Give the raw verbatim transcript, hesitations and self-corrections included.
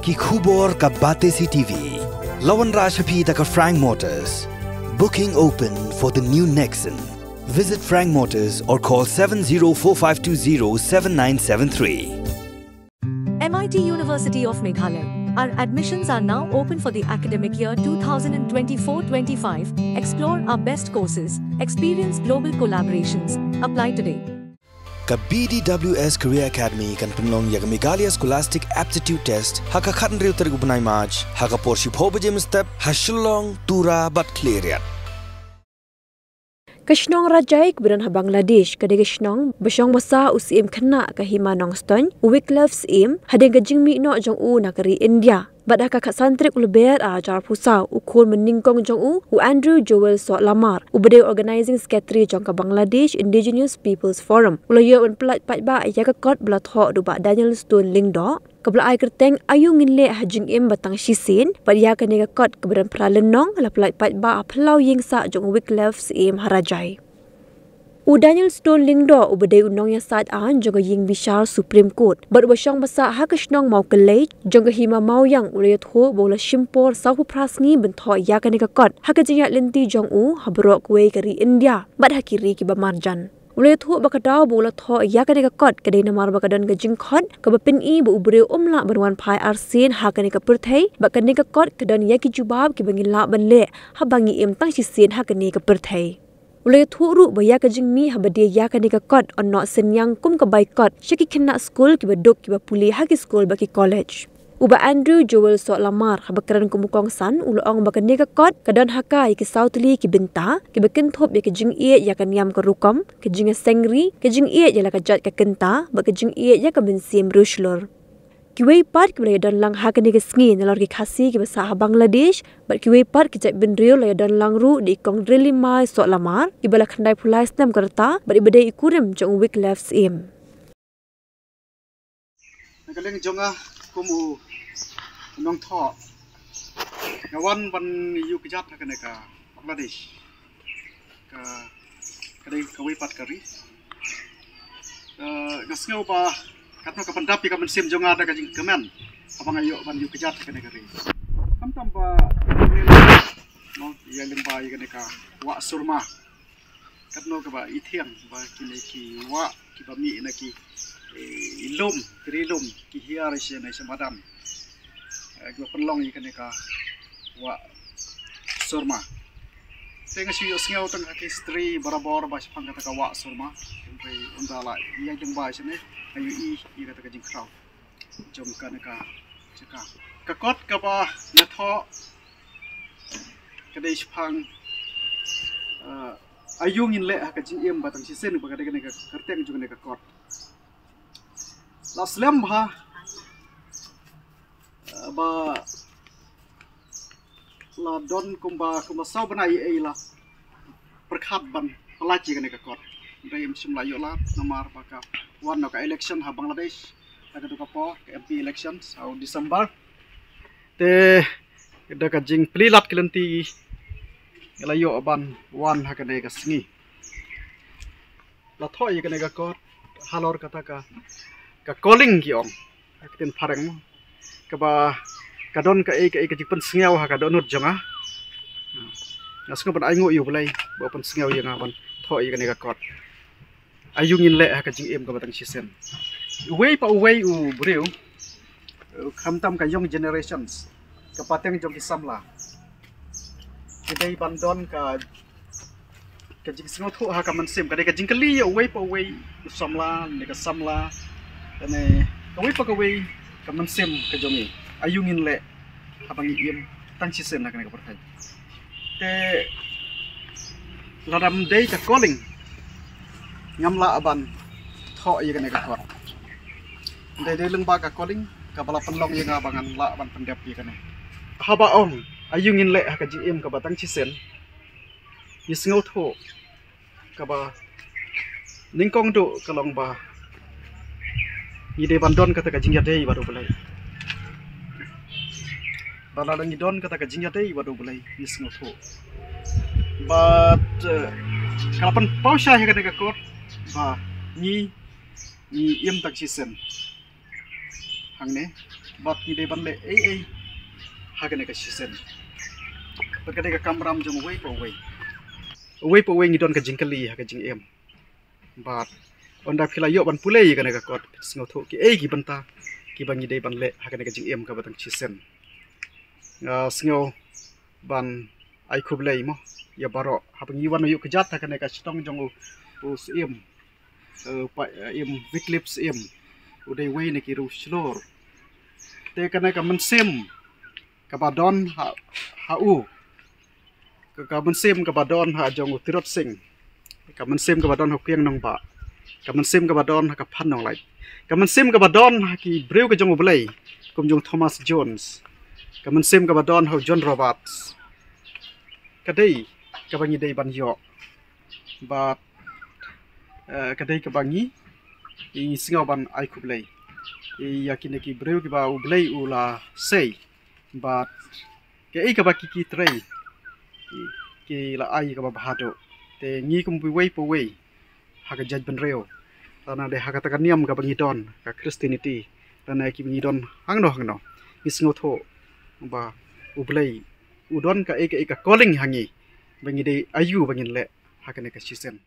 Ki khubor ka Batesi T V. La wanrah sha phi da ka Frank Motors. Booking open for the new Nexon. Visit Frank Motors or call seven zero four five two zero seven nine seven three. M I T University of Meghalaya. Our admissions are now open for the academic year twenty twenty-four twenty-five. Explore our best courses, experience global collaborations. Apply today. Ka B D W S Career Academy kan pynlong ïa ka Meghalaya Scholastic Aptitude Test ha ka khathynriew tarik u bnai March ha ka por shiphew baje mynstep ha Shillong, Tura bad Khliehriat. Ka shnong Rajai kaba don ha Bangladesh ka dei ka shnong ba shong ba sah u Syiem khynnah ka Hima Nongstoiñ, u Wycliffe Syiem, hadien ka jingmih noh jong u na ka ri India. Bad ha ka khatsan tarik u Lber arhajar arphew saw, u khun mynnyngkong jong u, u Andrew Joel Sohlamar, uba dei u Organising Secretary jong ka Bangladesh Indigenous People's Forum, u la ïoh ban pyllait paidbah ïa ka kot ba la thoh da u Bah Daniel Stone Lyngdoh, kaba la ai kyrteng Aïu Ngin Leh ha Jingim Ba Tang Shisien, bad ïa kane ka kot kaba don phra lynnong la pyllait paidbah ha phyllaw ïing sah jong u Wycliffe Syiem ha Rajai. U Daniel Stone Lyngdoh, uba dei u nongïasaid aiñ jong ka ïing bishar Supreme Court bad uba shong ba sah ha ka shnong Mawkyllei jong ka Hima Mawiang, u la ïathuh ba u la shim por sawphew phra sngi ban thoh ïa kane ka kot ha ka jingïaid lynti jong u ha baroh kawei ka ri India bad ha ki ri kiba marjan. U la ïathuh ba ka daw ba u la thoh ïa kane ka kot ka dei namar ba ka don ka jingkhot kaba pyni ba u briew um lah ban wan phai arsien ha kane ka pyrthei, bad kane ka kot ka don ïa ki jubab kiba ngi lah ban leh haba ngi im tang shisien ha kane ka pyrthei. U la ïathuh ruh ba ïa ka jingmih haba die ïa kane ka kot, u noh synñiang kum ka bai kot sha ki khynnah skul kiba duk kiba pule ha ki skul bad ki college. U Bah Andrew Joel Sohlamar, haba kren kum u kongsan, u la ong ba kane ka kot ka don ha ka ïa ki saw tylli ki bynta kiba kynthup ïa ka jingïeit ïa ka niam ka rukom, ka jingïaseng ri, ka jingïeit ïa la ka jait ka kynta bad ka jingïeit ïa ka mynsiem riewshlur. Kiwei pat kiba la ïadon lang ha kane ka sngi nalor ki Khasi kiba sah ha Bangladesh bad kiwei pat ki jaitbynriew la ïadon lang ruh da i Kong Rilimai Sohlamar, iba la khyndai phew lai snem ka rta bad iba dei i kurim jong u Wycliffe Syiem. Na ka liang jong nga kum u nongthoh, nga wan ban ïuh kjat ha kane ka Bangladesh. Ka, ka dei kawei pat ka ri. Eh, nga sngew ba katno ka pyndap ïa ka mynsiem jong nga da ka jingkmen haba nga ïoh ban ïuh kjat ha kane ka ri. Khamtam ba, no, ïa lyngba ïa kane ka wah Surma. Katno kaba i thiang ba kine ki wah kiba mih na ki, eh, i lum, ki ri lum, ki hiar sha ne sha madan. Eh, kiba pynlong ïa kane ka wah Surma. Te nga shu ïohsngew tang ha ki history barabor ba shaphang kata ka wah Surma. Hynrei ynda la ïaid lyngba shane nga ïohi ïa kata ka jingkhraw jong kane ka jaka. Ka kot kaba nga thoh ka dei shaphang, eh, aïu ngin leh ha ka jingim ba tang shisien, ba ka dei kane ka kyrteng jong kane ka kot. La slem bha, eh, ba la don kumba, kumba saw bnai ei la pyrkhat ban pyllait ïa kane ka kot. Hynrei ym shym la ïoh lad namar ba ka wan noh ka election ha Bangladesh, ha ka dei ka por ka M P election saw December. Te da ka jingplie lad ki lynti nga la ïoh ban wan ha kane ka sngi. La thoh ïa kane ka kot halor kata ka, ka calling ki ong ha ka ktien phareng, kaba ka don kaei kaei ka jingpynsngew ha ka dohnud jong nga. Nga sngew ban ainguh ïa U Blei ba u pynsngew ïa nga ban thoh ïa kane ka kot. Aïu ngin leh ha ka jingim kaba tang shisien. Uwei pa uwei u briew, eh, khamtam ka young generations, ka pateng jong ki samla, ki dei ban don ka, ka jingsngewthuh ha ka mynsiem, ka dei ka jingkylli ïa uwei pa uwei u samla ne ka samla, ne kawei pa kawei ka mynsiem ka jong ngi. Aïu ngin leh haba ngi im tang shisien ha kane ka pyrthei. Te lada ym dei ka calling ngam lah ban thoh ïa kane ka kot. Dei, dei lyngba ka calling kaba la pynlong ïa nga ba ngan lah ban pyndep ïa kane. Haba ong aïu ngin leh ha ka jingim kaba tang shisien, ngi sngewthuh kaba nyngkong duh ka long ba ngi dei ban don kata ka jingïadei bad U Blei. Ba lada ngi don kata ka jingïadei bad U Blei, ngi sngewthuh. Bad, eh, ka la pynpaw shai ha kane ka kot ba ngi, ngi im tang shisien hangne. Bad ngi dei ban leh ei ei ha kane ka shisien. Bad ka dei ka kamram jong uwei pa uwei. Uwei pa uwei ngi don ka jingkylli ha ka jingim. Bad ynda phi la ïoh ban pule ïa kane ka kot, sngewthuh ki ei ki bynta kiba ngi dei ban leh ha kane ka jingim kaba tang shisien. Nga sngew ban ai khublei mo ïa baroh haba ngi wan ïuh kjat ha kane ka shnong jong u, u Syiem, eh, pa, eh, im Wycliffe Syiem. U dei uwei na ki riewshlur. Te kane ka mynsiem kaba don ha, ha u, ka, ka mynsiem kaba don ha jong u Tirot Sing, ka mynsiem kaba don ha u Kiang Nangbah, ka mynsiem kaba don ha ka Phan Nonglait, ka mynsiem kaba don ha ki briew ka jong U Blei kum jong Thomas Jones, ka mynsiem kaba don ha u John Roberts, ka dei kaba ngi dei ban ïoh. Bad, eh, ka dei kaba ngi, ngi sngew ban ai khublei ïa kine ki briew kiba U Blei u la sei. Bad kaei kaba ki, ki trei, ki, ki la ai kaba bha duh. Te ngi kum uwei pa uwei ha ka jaitbynriew, lane dei ha kata ka niam kaba ngi don ka Christianity, lane kiba ngi don hangno hangno, ngi sngewthuh ba U Blei u don kaei kaei ka calling ha ngi, ba ngi dei aïu ba ngin leh ha kane ka shisien.